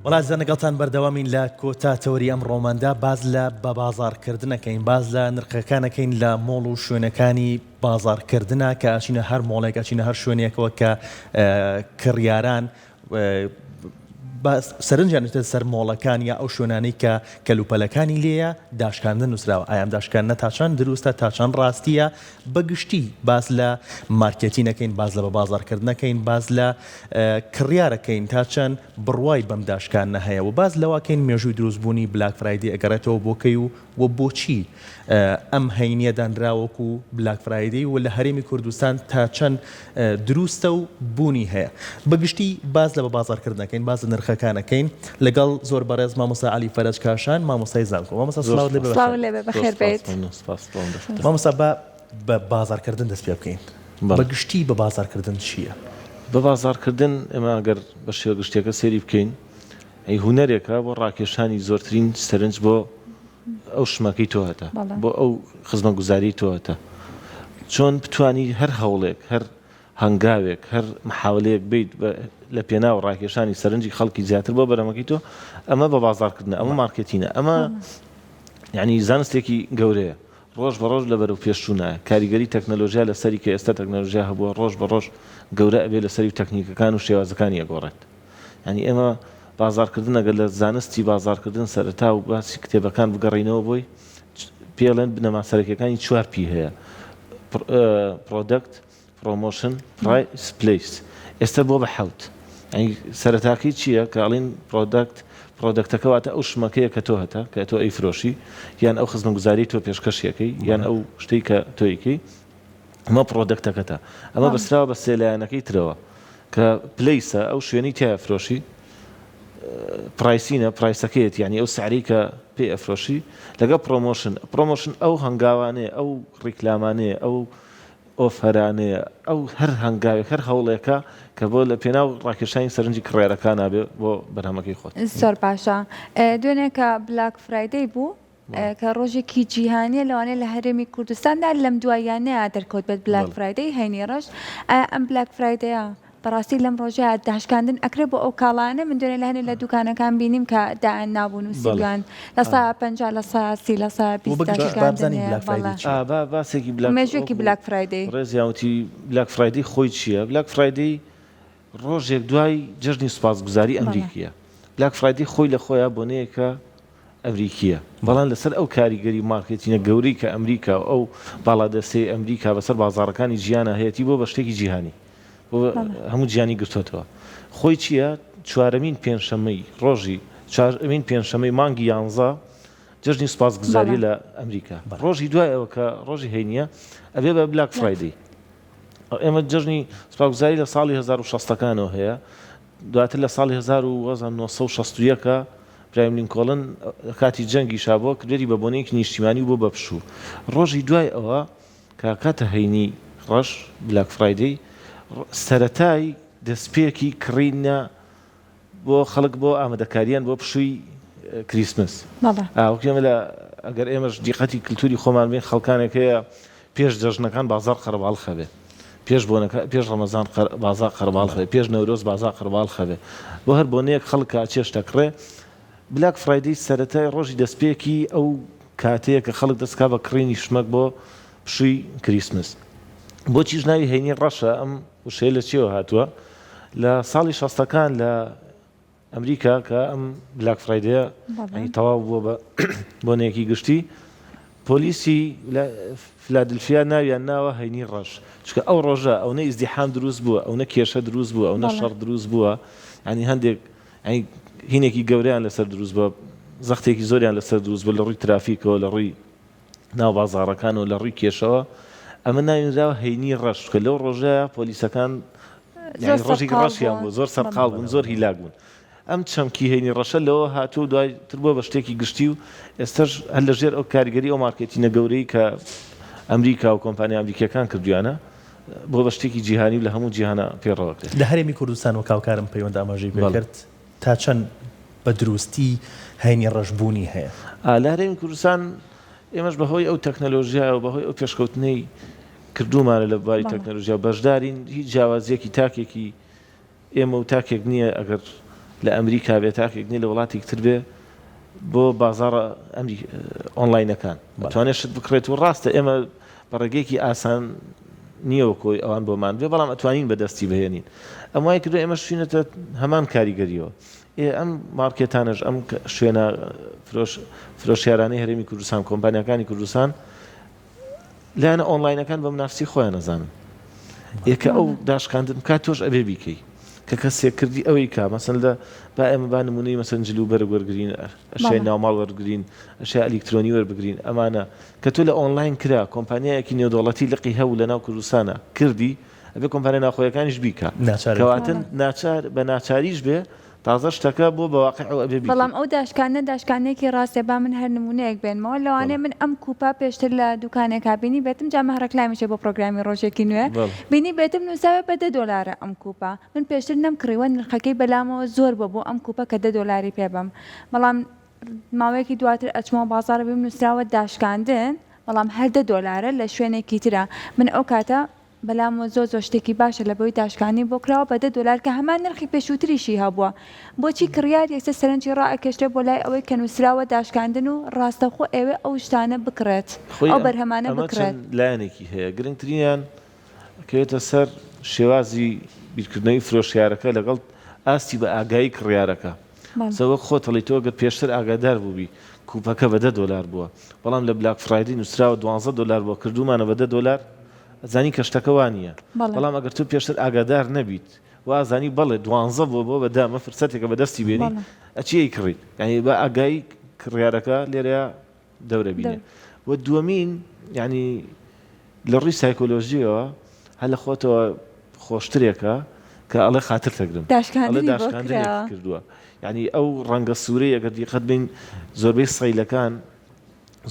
وەڵا ئازیزان لەگەڵتان بەردەوامین لە کۆتا تەوەری ئەمڕۆماندا باس لە بەبازاڕکردنەکەین باس لە نرخەکانەکەین لە مۆڵ و شوێنەکانی بازاڕکردنە کە ئەچینە هەر مۆڵێک ئەچینە هەر شوێنێکەوە کە کڕیاران سەرنجیان دەچێتە سەر مۆڵەکان یا ئەو شوێنانەی کە کەلوپەلەکانی لێیە داشکاندن نووسراوە ئایا ئەم داشکاندنە تا چەند دروستە تا چەند ڕاستیە بە گشتی باس لە مارکێتی نەکەین باس لە بە بازاڕکردنەکەین باس لە کڕیارەکەین تا چەند بڕوای بەم داشکاندنە هەیە و باس لەوە کەین مێژووی دروستبوونی Black Friday ئەگەڕێتەوە بۆ کەی و و بۆچی ئەم هەینیە دانرا وەکو Black Friday و لە هەرێمی کوردستان تا چەند دروستە و بوونی هەیە. بە گشتی باس لە بەبازاڕکردنەکەین باس لە نرخەکانەکەین لەگەڵ زۆر بەڕێز مامۆستا عەلی فەرەج کاشان مامۆستای زانکۆ. مامۆستا سڵاوت لێ بێ سڵاوت لێ بێ بەخێر بێیت. مامۆستا با بە بازاڕکردن دەست پێ بکەین. بە گشتی بە بازاڕکردن چییە؟ بە بازاڕکردن ئێمە گەر بە شێوە گشتیەکە سەیری بکەین ئەی هونەرێکە بۆ ڕاکێشانی زۆرترین سەرنج بۆ ئەو شمەکەی تۆ هەتە بۆ ئەو خزمەتگوزاریەی تۆ هەتە چۆن بتانی هەر هەوڵێک هەر هەنگاوێک هەر محاولەیەک بیت لە پێناو ڕاکێشانی سەرنجی خەڵکی زیاتر بۆ بەرەمەکەی تۆ ئەمە بە بازارکردنە ئەمە مارکێتینە ئەمە یعنی زانستێکی گەورەیە ڕۆژ بە ڕۆژ لە بەرەو پێشچوونە کاریگەری تەکنەلۆژیا لەسەری کە ئێستا تەکنەلۆژیا هەبووە ڕۆژ بە ڕۆژ گەورە ئەبێ لەسەری و تەکنیکەکان و شێوازەکانی ئەگۆڕێت یانی ئێمە بازاڕکردن ئەگەر لە زانستی بازاڕکردن سەرەتا و باسی کتێبەکان بگەڕینەوە بۆی پێڵێن بنەما سەرەکیەکانی چوار P هەیە product promotion price place ئێستا بۆ بە حوت سەرەتاکەی چییە کە ئەڵین product product ەکە واتە ئەو شمەکەیە کە تۆ هەتە کە تۆ ئەیفرۆشی یان ئەو خزمەتگوزاری تۆ پێشکەشیەکەی یان ئەو شتەی کە تۆیکەی ئەمە product ەکەتە ئەمە بەستراوە بە سێ لایەنەکەی ترەوە کە place ە ئەو شوێنەی تیا ئەفرۆشی pricing ە price ەکەیەتی یانی ئەو سعرەی کە پێی ئەفرۆشی لەگەڵ promotion promotion ئەو هەنگاوانەیە ئەو ڕیکلامانەیە ئەو offer انەیە ئەو هەر هەنگاوێک هەر هەوڵێکە کە بۆ لە پێناو ڕاکێشانی سەرنجی کڕیارەکانا بێ بۆ بەرهەمەکەی خۆت. زۆر باشە دوێنێ کە Black Friday بوو کە ڕۆژێکی جیهانیە لەوانەیە لە هەرێمی کوردستاندا لەم دواییانەیە دەرکەوت بێت Black Friday هەینی ڕەش ئایا ئەم Black Friday ە بەڕاستی لەم ڕۆژە داشکاندن ئەکرێ بۆ ئەو کاڵانە من دوێنێ لە هەنێ لە دوکانەکان بینیم کە دایان نابوو نووسیبوویان 50% 30% 20 داشکاندن هەیە. بەڵێ. با باسێکی Black مێژووێکی Black Friday. ڕێزیان وتی Black Friday خۆی چییە؟ Black Friday ڕۆژێک دوای جەژنی سوپاسگوزاری ئەمریکییە. Black Friday خۆی لە خۆیا بۆنەیەکە ئەمریکییە، بەڵام لەسەر ئەو کاریگەری مارکێتینە گەورەی کە ئەمریکا و ئەو باڵادەستیەی ئەمریکا بەسەر بازاڕەکانی جیهانا هەیەتی بۆ بە شتێکی جیهانی بۆ هەموو جیهانی گرتۆتەوە. خۆی چییە؟ چوارەمین پێنجشەممەی ڕۆژی چوارەمین پێنجشەممەی مانگی یانزە جەژنی سوپاسگوزارییە لە ئەمریکا. ڕۆژی دوای ئەوە کە ڕۆژی هەینییە ئەبێ بە Black Friday. ئێمە جەژنی سوپاگوزاری لە ساڵی 1060 ەکانەوە هەیە دواتر لە ساڵی 1961 ئەبراهام لینکۆڵن کاتی جەنگی شابووە کردوێتی بە بۆنەیەکی نیشتیمانی و بۆ بە پشوو ڕۆژی دوای ئەوە کە کاتە هەینی ڕەش Black Friday سەرەتای دەستپێکی کڕینە بۆ خەڵک بۆ ئامادەکاریان بۆ پشووی کریسمس وەک ئێمە لە ئەگەر ئێمەش دیقەتی کلتوری خۆمان بین خەڵکانێک هەیە پێش جەژنەکان بازاڕ قەرەباڵخ هەبێ پێش بۆنەکە پێش ڕەمەزان بازاڕ قەرەباڵخ هەبێ پێش نەورۆز بازاڕ قەرەباڵخ هەبێ بۆ هەر بۆنەیەک خەڵک کە ئەچێ شتەکڕێ Black Friday سەرەتای ڕۆژی دەستپێکی ئەو کاتەیە کە خەڵک دەستکا بە کڕینی شمەک بۆ پشووی کریسمس بۆچیش ناوی هەینی ڕەشە ئەم وشەیە لە چیەوە هاتووە؟ لە ساڵی شەستەکان لە ئەمریکا کە ئەم Black Friday ە تەواو بووە بە بۆنەیەکی گشتی پۆلیسی فلادلفیا ناویان ناوە هەینی ڕەش چونکە ئەو ڕۆژە ئەونە ئیزدیحام دروست بووە ئەونە کێشە دروست بووە ئەونە شەڕ دروست بووە ینی هەندێک هینێکی گەورەیان لەسەر دروست بووە زەختێکی زۆریان لەسەر دروست بوو لە ڕووی ترافیکەوە لە ڕووی ناو بازاڕەکان و لە ڕووی کێشەوە ئەمە ناوی نراوە هەینی ڕەش چونکە لەو ڕۆژەیە پۆلیسەکان زۆر ڕۆژێکی سەرقاڵ ڕەشیان بوون بوو زۆر سەرقاڵ بوون زۆر هیلاک بوون ئەم چەمکی هەینی ڕەشە لەوە هاتووە و دوای تر بووە بە شتێکی گشتی و ئێستاش هەر لە ژێر ئەو کاریگەری ئەو مارکێتینە گەورەی کە ئەمریکا و کۆمپانیا ئەمریکییەکان کردوویانە بووە بە شتێکی جیهانی و لە هەموو جیهانا پەیڕەو ئەکرێت. لە هەرێمی کوردستان وەک هاوکارم پەیوەند ئاماژەی بەڵێ. پێکرد تا چەند بە دروستی هەینی ڕەش بوونی هەیە؟ لە هەرێمی کوردستان ئێمەش بە هۆی ئەو تەکنەلۆژیایە و بە هۆی ئەو پێشکەوتنەی کردوومانە لە بواری تەکنەلۆژیا بەشدارین، هیچ جیاوازییەکی تاکێکی ئێمە و تاکێک نییە ئەگەر لە ئەمریکا بێ تاکێک نیە لە وڵاتێک تر بێ بۆ بازاڕە ئۆنلاینەکان ئەتوانێت شت بکڕێت و ڕاستە ئێمە بە ڕێگەیەکی ئاسان نییە وەکۆی ئەوان بۆمان بێ بەڵام ئەتوانین بەدەستی بهێنین ئەم وای کردو ئێمە شوینەتە هەمان کاریگەریەوە ئێ ئەم مارکێتانەش ئەم شوێنە فرۆش فرۆشیارانەی هەرێمی کوردستان کۆمپانیاکانی کوردستان لایەنە ئۆنلاینەکان بە منافسی خۆیان ئەزانن ئێ کە ئەو داشکاندن بکات تۆش ئەبێ بیکەی کە کەسێک کردی ئەوەی کا مەسەن لە با ئێمە با نمونەی مەسەن جل و بەرگ وەرگین ئەشیای ناوماڵ وەرگین ئەشیا ئەلیکترۆنی وەربگرین ئەمانە کە تۆ لە ئۆنلاین کرا کۆمپانیایەکی نێودەوڵەتی لقی هەبوو لە ناو کوردستانە کردی ئەبێ کۆمپانیا ناوخۆیەکانیش بیکا کەواتە ناچار بە ناچاریش بێ تازە شتەکە بۆ بە واقیع و ئەبێ بیکەی. بەڵام ئەو داشکاندنە داشکاندنێکی ڕاستە با من هەر نمونەیەک بێنمەوە لەوانەیە من ئەم کوپە پێشتر لە دوکانێکا بینیبێتم جا مە ڕێکلامیشە بۆ پڕۆگرامی ڕۆژێکی نوێ بینیبێتم نوساوێ بە دە دۆلارە ئەم کوپە من پێشتر نەمکڕیوە نرخەکەی بەلامەوە زۆر بوە بۆ ئەم کوپە کە دە دۆلاری پێ بەم بەڵام ماوەیەکی دواتر ئەچمەوە بازاڕ ئەبینم نوسراوە داشکاندن بەڵام هەر دە دۆلارە لە شوێنێکی ترە من ئەو کاتە بەلامەوە زۆر زۆر شتێکی باشە لەبەوەی داشکاندنی بۆ کراوە بە دە دۆلار کە هەمان نرخی پێشووتریشی هەبووە بۆچی کڕیار یەکسەر سەرنجی ڕائەکێشرێ بۆ لای ئەوەی کە نووسراوە داشکاندن و ڕاستەوخۆ ئەیەوێ ئەو شتانە بکڕێت خۆی ئەو بەرهەمانە ئەمە بکڕێت. چەند لایەنێکی هەیە گرنگترینیان ئەکەوێتە سەر شێوازی بیرکردنەوەی فرۆشیارەکە لەگەڵ ئاستی بە ئاگایی کڕیارەکە بەڵێ. سە وەک خۆت ئەڵێی تۆ گەر پێشتر ئاگادار بووبی کوپەکە بە دە دۆلار بووە بەڵام لە Black Friday نووسراوە دوانزە دۆلار بووە کردوومانە بە دە دۆلار ئەزانی کە شتەکە وا نییە بەڵێ. بەڵام ئەگەر تۆ پێشتر ئاگادار نەبیت وا ئەزانی بەڵێ دوانزە بووە بۆ بە دە ئەمە فرسەتێکە بە دەستی بێنی بەڵێ. ئەچی ئەیکڕیت یانی بە ئاگایی کڕیارەکە لێرەیا دەورە بینێ دەور. و دووەمین یانی لە ڕووی سایکۆلۆژییەوە هەر لە خۆتەوە خۆشترێکە کە ئەڵێ خاتر تەگرم ئەڵێ داشکاندنی بۆ داشکاندنێکی کراوە. کردووە یانی ئەو ڕەنگە سوورەی ئەگەر دیقەت بەین زۆربەی sale ەکان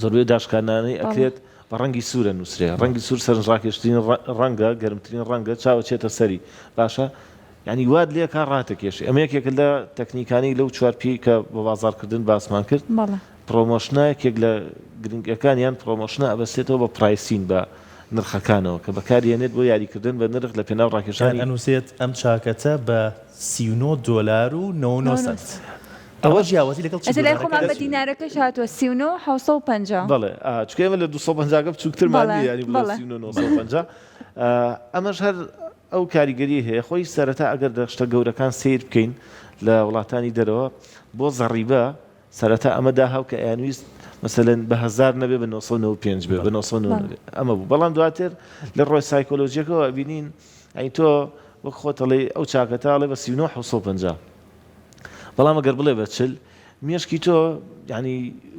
زۆربەی داشکاندنانەی ئەکرێت بە ڕەنگی سوور ئەنووسرێ، ڕەنگی سوور سەرنجڕاکێشترین ڕەنگە، گەرمترین ڕەنگە، چاو ئەچێتە سەری، باشە یانی وات لێ ئەکا ڕاتەکێشێ، ئەمە یەکێکە لە تەکنیکانەی لەو چوار پێی کە بە بازاڕکردن باسمان کرد، promotion ە یەکێک لە گرنگەکان یان promotion ە ئەبەستێتەوە بە pricing بە نرخەکانەوە کە بەکاریەنێت بۆ یاریکردن بە نرخ لە پێناو یان ڕاکێشانی. ئەنووسێت ئەم چاکەتە بە 39 دۆلار و 99 سەنت. ئەوە جیاوازی لەگەڵ 40 ئەجە لای دۆلارەکە خۆمان بە چییە؟ دینارەکەش هاتووە 39 750. بەڵێ ئا چونکە ئێمە لە 250 کە بچووکترمان بەڵێ نییە یانی بڵێ بەڵێ. 39 950 ئەمەش هەر ئەو کاریگەریەی هەیە خۆی سەرەتا ئەگەر لە شتە گەورەکان سەیر بکەین لە وڵاتانی دەرەوە بۆ زەڕیبە سەرەتا ئەمە داهاو کە ئەیانویست مەسەلەن بە هەزار نەبێ بە 995 بێ بە 990 بێ ئەمە بوو بەڵام دواتر لە ڕۆی سایکۆلۆژیەکەوە ئەبینین ئەی تۆ وەک خۆت ئەڵێی ئەو چاکەتە ئەڵێ بە 39 750 بەڵام ئەگەر بڵێ بە چل مێشکی تۆ یانی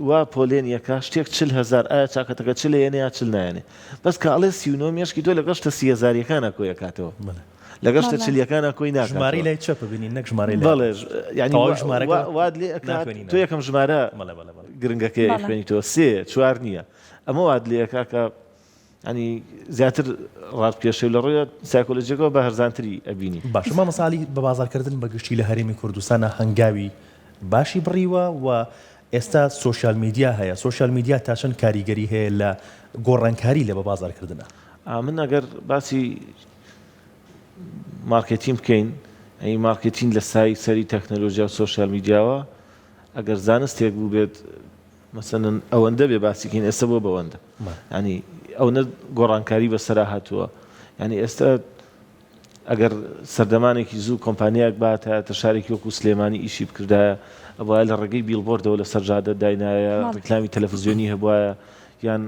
وا پۆلێن یەکە شتێک چل هەزار ئایا چاکەتەکە چل ئەیەنێ یا چل نایەنێ بەس کە ئەڵێ 39 مێشکی تۆ لەگەڵ شتە سی هەزاریەکانا کۆی ئەکاتەوە لەگەڵ شتە بەڵێ. چلیەکانا کۆی ژمارەی ناکاتەوە لای چەپ ببینین نەک ژمارەی لای بەڵێ ڕاست یانی تەواوی ژمارەکە وات لێ ئەکات تۆ ناخوێنینەوە یەکەم ژمارە بەڵێ بەڵێ بەڵێ گرنگەکەی بەڵێ. ئەیخوێنیتەوە سێ چوار نییە ئەمە وات لێ ئەکا کە یانی زیاتر ڕابکێشێ و لە ڕووی سایکۆلۆژیەکەوە بە هەرزانتری ئەبینی. باشە مامۆستا عەلی بە بازاڕکردن بە گشتی لە هەرێمی کوردستانا هەنگاوی باشی بڕیوە و ئێستا social media هەیە social media تا چەند کاریگەری هەیە لە گۆڕانکاری لە بە بازاڕکردنا؟ ئا من ئەگەر باسی مارکێتین بکەین یانی مارکێتین لە سای سەری تەکنەلۆژیا و social media وە ئەگەر زانستێک بووبێت مەسەلەن ئەوەندە بێ باسی کەین ئێستا بۆ بەوەندە یانی ئەونە گۆڕانکاری بەسەرا هاتووە یانی ئێستا ئەگەر سەردەمانێکی زوو کۆمپانیایەک باتایەتە شارێکی وەکو سلێمانی ئیشی بکردایە ئەبوایە لە ڕێگەی بیڵبۆردەوە لەسەر جادە داینایە ڕیکلامی تەلەفزیۆنی هەبوایە یان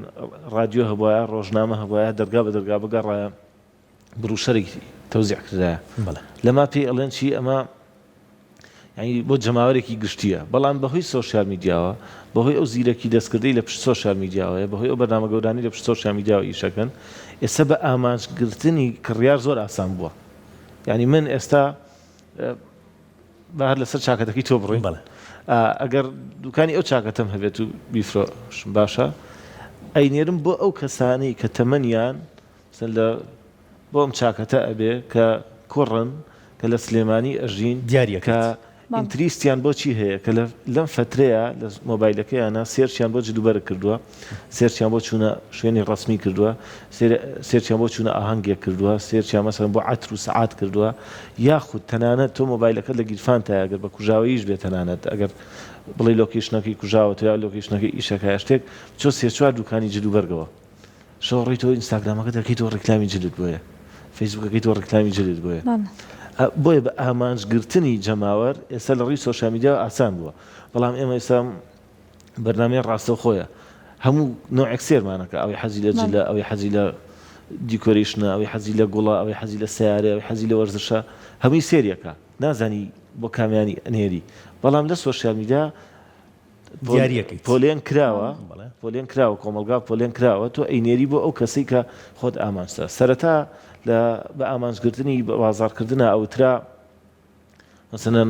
ڕادیۆ هەبوایە ڕۆژنامە هەبوایە دەرگا بە دەرگا بگەڕایە بڕوشەرێکی تەوزیع کردایە لەما پێی ئەڵێن چی ئەمە یانی بۆ جەماوەرێکی گشتیە بەڵام بەهۆی social media وە بەهۆی ئەو زیرەکی دەستکردەی لە پشت social media وەیە بەهۆی ئەو بەرنامە گەورانەی لە پشت social media وە ئیشەکەن ئێستا بە ئامانج گرتنی کڕیار زۆر ئاسان بووە یانی من ئێستا با هەر لەسەر چاکەتەکەی تۆ بڕۆین بەڵێ. ئەگەر دوکانی ئەو چاکەتەم هەبێت و بیفرۆشم باشە ئەینێرم بۆ ئەو کەسانەی کە تەمەنیان مەسەلەن لە بۆ ئەم چاکەتە ئەبێ کە کوڕن کە لە سلێمانی ئەژین دیاری کە ئەکەیت. interest یان بۆ چی هەیە کە لەم فەترەیە لە مۆبایلەکەیانە search یان بۆ جلوبەرگ کردووە، search یان بۆ چوونە شوێنی ڕەسمی کردووە، search یان بۆ چوونە ئاهەنگێک کردووە، search یان مەسەلەن بۆ عەتر و سەعات کردووە، یاخود تەنانەت تۆ مۆبایلەکەت لە گیرفانتایە گەر بە کوژاوەییش بێت تەنانەت ئەگەر بڵێی location ەکەی کوژاوەتەوە یا location ەکەی ئیشەکە یا شتێک بچۆ سێ چوار دوکانی جلوبەرگەوە شەو ڕۆی تۆ ئینستاگرامەکەت ئەکەیتەوە ڕیکلامی جلت بۆیە فەیسبوکەکەی تۆ ڕیکلامی جلت بۆیە بۆیە بە ئامانج گرتنی جەماوەر ئێستا لە ڕووی سۆشیال میدیا ئاسان بووە بەڵام ئێمە ئێستا بەرنامەی ڕاستەوخۆیە هەموو نوعێک سێرمانەکە ئەوەی حەزی لە جلە ئەوەی حەزی لە decoration ە ئەوەی حەزی لە گوڵە ئەوەی حەزی لە سیارە ئەوەی حەزی لە وەرزشە هەمووی سێریەکە نازانی بۆ کامیانی ئەنێری بەڵام لە سۆشیال میدیا دیاریەکەیت. پۆلێن کراوە پۆلێن کراوە کۆمەڵگا پۆلێن کراوە تۆ ئەینێری بۆ ئەو کەسەی کە خۆت ئامانجتە سەرەتا لە بە ئامانجگرتنی بە بازاڕکردنا ئەوترا مەسەلەن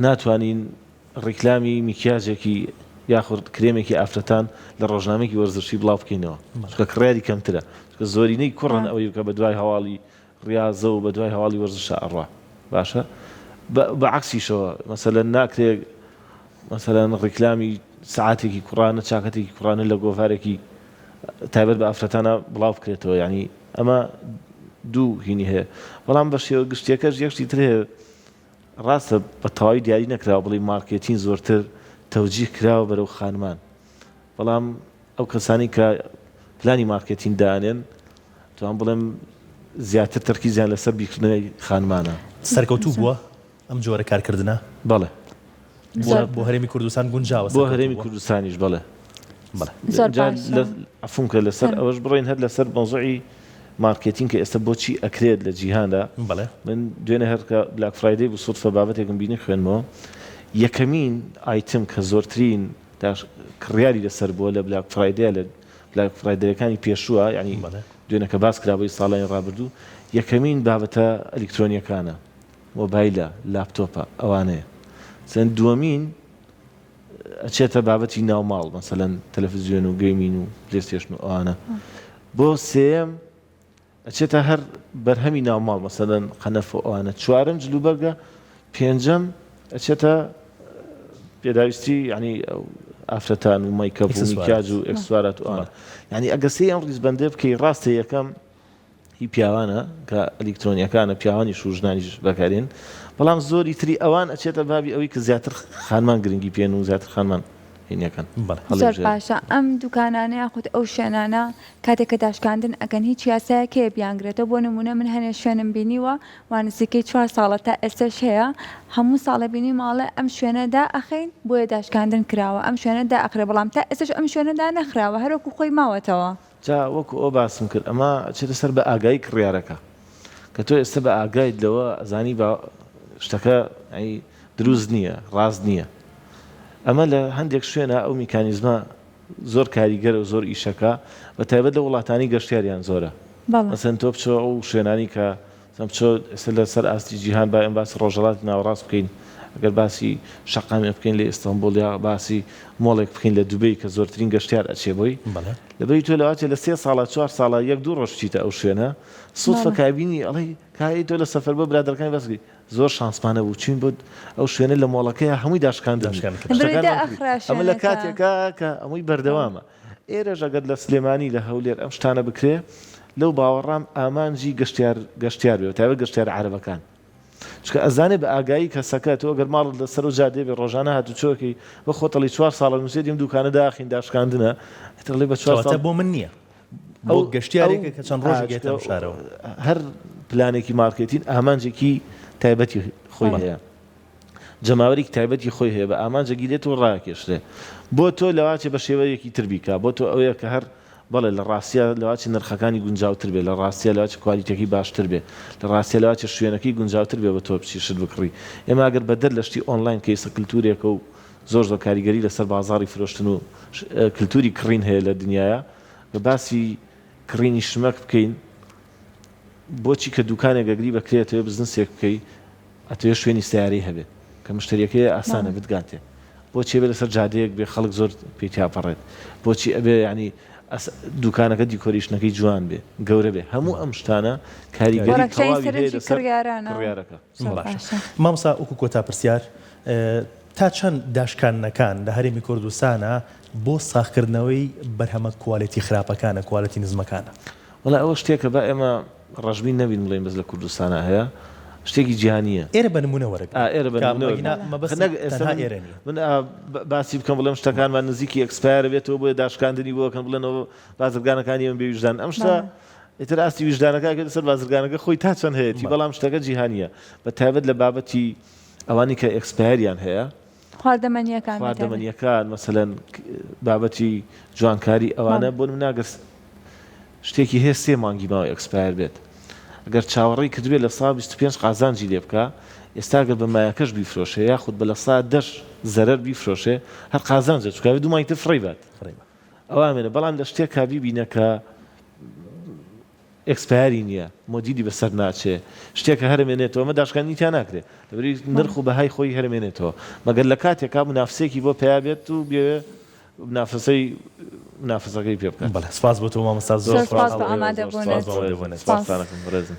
ناتوانین ڕیکلامی میکیاجێکی یاخود کرێمێکی ئافرەتان لە ڕۆژنامێکی وەرزشی بڵاو بکەینەوە چونکە کڕیاری کەمترە چونکە زۆرینەی کوڕن ئەوەی کە بە دوای هەواڵی ڕیازە و بەدوای هەواڵی وەرزشا ئەڕوا باشە بە عەکسیشەوە مەسەلەن ناکرێ مەسەلەن ڕیکلامی سەعاتێکی کوڕانە چاکەتێکی کوڕانە لە گۆڤارێکی تایبەت بە ئافرەتانە بڵاو بکرێتەوە یعنی ئەمە دوو هینی هەیە بەڵام بە شێوە گشتیەکەش یەک شتی تر هەیە ڕاستە بە تەواوی دیاری نەکراوە بڵێی مارکێتین زۆرتر تەوجیه کراوە بەرەو خانمان بەڵام ئەو کەسانەی کە پلانی مارکێتین دانێن توان بڵێم زیاتر تەرکیزیان لەسەر بیرکردنەوەی خانمانە. سەرکەوتوو بووە ئەم جۆرە کارکردنە؟ بەڵێ. بۆ هەرێمی کوردستان گونجاوە؟ بۆ هەرێمی کوردستانیش بەڵێ. بەڵێ. زۆر باشە. عەفوم کە لەسەر ئەوەش بڕۆین هەر لەسەر مەوزوعی مارکێتین کە ئێستا بۆچی ئەکرێت لە جیهاندا. بەڵێ. من دوێنێ هەر کە Black Friday بوو سودفە بابەتێکم بینی خوێندمەوە یەکەمین item کە زۆرترین داش کڕیاری لەسەر بووە لە Black Friday ە لە Black Friday ەکانی پێشووە یانی دوێنە کە باس کرا بۆی ساڵانی ڕابردوو یەکەمین بابەتە ئەلیکترۆنیەکانە مۆبایلە لاپتۆپە ئەوانەیە سەن دووەمین ئەچێتە بابەتی ناوماڵ مەسەلەن تەلەفزیۆن و gaming و پلەیستێشن و ئەوانە بۆ سێیەم ئەچێتە هەر بەرهەمی ناو ماڵ مەسەلەن قەنەف و ئەوانە چوارەم جلوبەرگە پێنجەم ئەچێتە پێداویستی یعنی ئافرەتان و مەیکەپ و میکیاج و ئێکسسوارات و ئەوانە یعنی ئەگەر سەیری ئەم ڕیزبەندە بکەی ڕاستە یەکەم هی پیاوانە کە ئەلیکترۆنیەکانە پیاوانیش و ژنانیش بەکارێن بەڵام زۆری تری ئەوان ئەچێتە بابی ئەوەی کە زیاتر خانمان گرنگی پێن و زیاتر خانمان هینەکەن زۆر باشە ئەم دوکانانە یاخود ئەو شوێنانە کاتێک کە داشکاندن ئەکەن هیچ یاسایەک هەیە بیانگرێتەوە بۆ نمونە من هەنێ شوێنم بینیوە وا نزیکەی چوار ساڵە تا ئێستەش هەیە هەموو ساڵێ بینیومە ئەڵێ ئەم شوێنە دائەخەین بۆیە داشکاندن کراوە ئەم شوێنە دائەخرێ بەڵام تا ئێستەش ئەم شوێنە دانەخراوە هەر وەکو خۆی ماوەتەوە. جا وەکو ئەوە باسم کرد ئەمە ئەچێتە سەر بە ئاگایی کڕیارەکە کە تۆ ئێستا بە ئاگایت لەوە ئەزانی با شتەکە یانی دروست نییە ڕاست نییە ئەمە لە هەندێک شوێنە ئەو میکانیزمە زۆر کاریگەرە و زۆر ئیشەکا بە تایبەت لە وڵاتانی گەشتیاریان زۆرە بەڵێ. مەسەلەن تۆ بچۆ ئەو شوێنانی کە مەسەلەن بچۆ ئێستا لە سەر ئاستی جیهان با ئێمە باسی ڕۆژهەڵاتی ناوەڕاست بکەین ئەگەر باسی شەقامێک بکەین لە ئیستانبوڵ یا باسی مۆڵێک بکەین لە دوبەی کە زۆرترین گەشتیار ئەچێ بۆی بەڵێ. لەبەری تۆ لەواچێ لە سێ ساڵا چوار ساڵا یەک دوو ڕۆژ بچیتە ئەو شوێنە سوتفە بەڵێ. کە ئەبینی ئەڵێی کاکە تۆ لە سەفەر بۆ برادەرەکانی باس بکەی زۆر شانسمان هەبوو چوین بۆ ئەو شوێنە لە مۆڵەکەیا هەمووی داشکاندن بوو داشکاندن کرا. لەبەرئەوەی شتەکانمان کڕی دائەخرا ئەمە لە شوێنەکە. کاتێکا کە هەمووی بەردەوامە ئێرەش ئەگەر لە سلێمانی لە هەولێر ئەم شتانە بکرێ لەو باوەڕام ئامانجی گەشتیار گەشتیار بێ بەتایبەت گەشتیارە عەرەبەکان چونکە ئەزانێ بە ئاگایی کەسەکە تۆ ئەگەر ماڵت لەسەر ئەو جادەیە بێ ڕۆژانە هاتوچۆکەی بە خۆت ئەڵێی چوار ساڵە نووسێتی ئەم دوکانە داخین داشکاندنە ئیتر ئەڵێی بە چوار کەواتە ساڵ بۆ من نییە بۆ ئەو گەشتیارێکە کە چەند ڕۆژێک یەتە ئەم شارەوە. هەر پلانێکی مارکێتین ئامانجێکی تایبەتی خۆی هەیە جەماوەرێکی تایبەتی خۆی هەیە بە ئامانجە گیرێت و ڕاکێشرێ بۆ تۆ لەواچێ بە شێوەیەکی تر بیکا بۆ تۆ ئەوەیە کە هەر بەڵێ لە ڕاستیا لەواچێ نرخەکانی گونجاوتر بێ لە ڕاستیا لەواچێ کوالیتەکەی باشتر بێ لە ڕاستیا لەواچێ شوێنەکەی گونجاوتر بێ بە تۆ بچی شت بکڕی ئێمە ئەگەر بەدەر لە شتی ئۆنلاین کە ئیستا کلتورێکە و زۆر زۆر کاریگەری لەسەر بازاڕی فرۆشتن و کلتوری کڕین هەیە لە دنیایا بە باسی کڕینی شمەک بکەین بۆچی کە دوکانێک ئەگری بە کرێ ئەتەوێ بزنسێک بکەی ئەتەوێ شوێنی سەیارەی هەبێ کە مشتەریەکەی ئاسانە بتگاتێ بۆچی ئەبێ لەسەر جادەیەک بێ خەڵک زۆر پێی تیاپەڕێت بۆچی ئەبێ یانی دوکانەکە decoration ەکەی جوان بێ گەورە بێ هەموو ئەم شتانە کاریگەری وەرەکشانی تەواوی هەیە سەرنجی لەسەر کڕیارانە کڕیارەکە. زۆر باشە باشە. مامۆستا وەکو کۆتا پرسیار. تا چەند داشکاندنەکان لە هەرێمی کوردستانا بۆ ساغکردنەوەی بەرهەمە quality خراپەکانە، quality نزمەکانە؟ وەڵا ئەوە شتێکە با ئێمە ڕەشبین نەبین بڵێین بەس لە کوردستانا هەیە، شتێکی جیهانییە. ئێرە بە نموونە وەرەگرین. ئا ئێرە بە کە نموونە ئەگینا وەرگرین. مەبەستم نەک ئێستا تەنها من ئێرە نییە. من ئا باسی بکەم بڵێم شتەکانمان نزیکی expire ئەبێتەوە بۆیە داشکاندنی بۆ ئەکەن بڵێنەوە بازرگانەکانی ئێمە بێ ویژدانن ئەم شتە بەڵێ. ئیتر ئاستی ویژدانەکە ئەکەوێتە سەر بازرگانەکە خۆی تا چەند هەیەتی بەڵێ. بەڵام شتەکە جیهانییە بە تایبەت لە بابەتی ئەوانەی کە expire یان هەیە. خواردەمەنییەکان بە تایبەت. خواردەمەنییەکان مەسەلەن بابەتی جوانکاری ئەوانە بەڵێ. بۆ نمونە ئەگەر شتێکی هەیە سێ مانگی ماوە expire بێت گەر چاوەڕێی کردبێت 25% قازانجی لێ بکا ئێستا گەر بە مایەکەش بیفرۆشێ یاخود بە 10% زەرەر بیفرۆشێ هەر قازانجە چونکە ئەبێ دوو مانگی تر فڕێی بات فڕێی بات. ئەوە ئامێنە بەڵام لە شتێکا بیبینە کە expire ی نییە مۆدیلی بەسەر ناچێ شتێکە هەر ئەمێنێتەوە ئەمە داشکاندنی تیا ناکرێ لەبەرئەوەی نرخ و بەهای خۆی هەر ئەمێنێتەوە مەگەر لە کاتێکا مونافسێکی بۆ پەیا بێت و بێوێ منافەسەی منافەسەکەی پێ بکات. بەڵێ سپاس بۆ تۆ مامۆستا زۆر زۆر سپاس خۆشحاڵ بۆ بووین. ئامادە سپاس بوونت. بۆ ئامادە بوونت. سپاس. سپاستانەکەم بەڕێزم.